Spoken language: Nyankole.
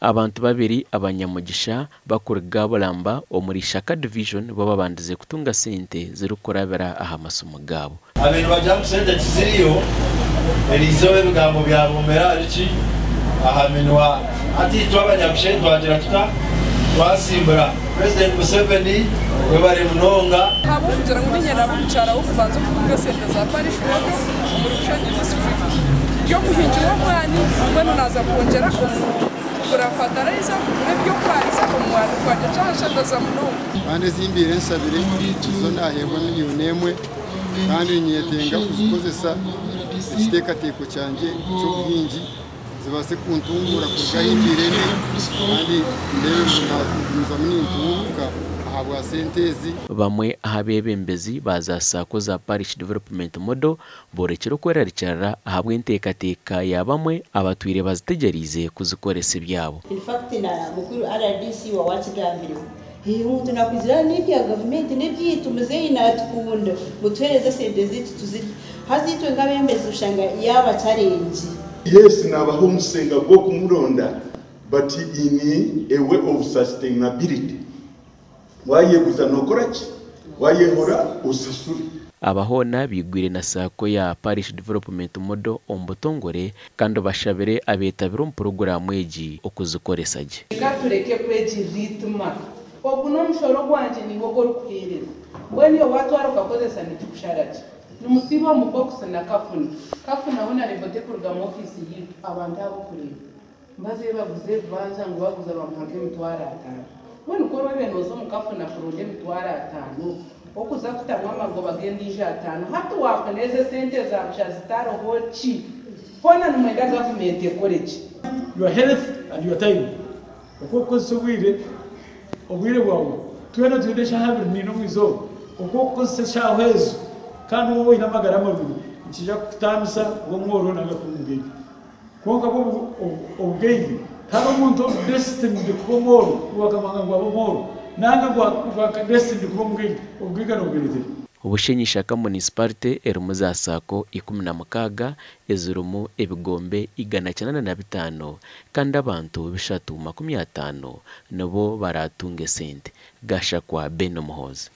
Abantu babiri abanyamugisha bakuruga Bulamba omuri Ishaka Division nibo babandize kutunga sente zirikurabira aha masimu gaabo. Abaire nibagira ngu sente tiziriyo, eriizooba ebigambo byaboomera ahari ki? Aha minwa. Hati itwe abanyabushenyi twagira tuta? Twasimbura Purezidenti Museveni, webare munonga. Ahabw'okugira ngu niinye naaba omukyara w'okubanza okutunga esente za Parish Model omuri Bushenyi disiturikiti. Ndi omuhingi w'omwani mbwenu naaza kwongyera omu kugura fatarayiza, kugura eby'okwarisa omu mwani gwangye kyanshemeza munonga. Kandi ezi mbaire nshabire zo naaheebwa miliyooni emwe kandi ninyetenga kuzikozesa ekiteekateeko kyangye ky'obuhingi zibaase kuntunguura kuruga ahu mbaire ndi kandi ndeebe ngu naagumizamu nintunguuka ahabwa sente ezi. Bamwe aha beebembezi ba za Sacco za Parish Development Model boorekire okwerarikirira ahabw'enteekateeka ya bamwe abatwire bazitegyereize kuzikoresa ebyabo. In fact na mukuru rdc wawe akigambireho Eeh omuntu nakwizira n'ebya gavumenti n'ebyaitu muzeeyi natukunda mutuhereze esente zaitu tuzirye haza itwe nk'abembezi oshanga yaaba challenge. Yes nabaha omusenga gw'okumuronda but in a way of sustainability. Wayeguza nokora ki? Wayehora osasure. Aba hoona baigwire na Sacco ya Parish Development Model omu butongore kandi bashabire abeetabire omu puroguraamu egi okuzikoresa gye. Reka tureke kwegirira eitima. Ogu n'omushoro gwangye niiwe ogu orikuheereza. Mbwenu iwe waatwara okakozesa nikikushara ki? Nimusiiba omu bokisi na Kafuna. Kafuna hoona rebote kuruga mu ofiisi yaitu abantu abo okureeba. Mbaze baguza ebibanja ngu baguza bamuha nk'emitwaro ataano. Mbwenu ku oroobe nooza omu Kafuna kuronda emitwaro ataano, okuza kutamu amagoba g'endiijo ataano, hati waafuna ezo esente za busha zitariho ki? Hoona nimwenda gavumenti ekore ki? Your health and your time, Oku orikukozesa obwire, obwire bwawe. Twena twine eshaaha abiri naina omu izooba. Oku orikukozesa eshaaha ezo kandi waaba oine amagara marungi, nikiija kukutaanisa kuba omworo nari kuba omugaiga. Kwonka bwo obugaiga, tihariho omuntu ori destined kuba omworo ngu akamanya ngu aba omworo nanga ngu aka destined kuba omugaiga. Obugaiga nobwereetera. Bushenyi Ishaka Munisiparite erimu za Sacco 16 ezirimu ebigombe 905 kandi abantu 350 nibo baraatunge esente. Gashakwa Ben Muhoozi.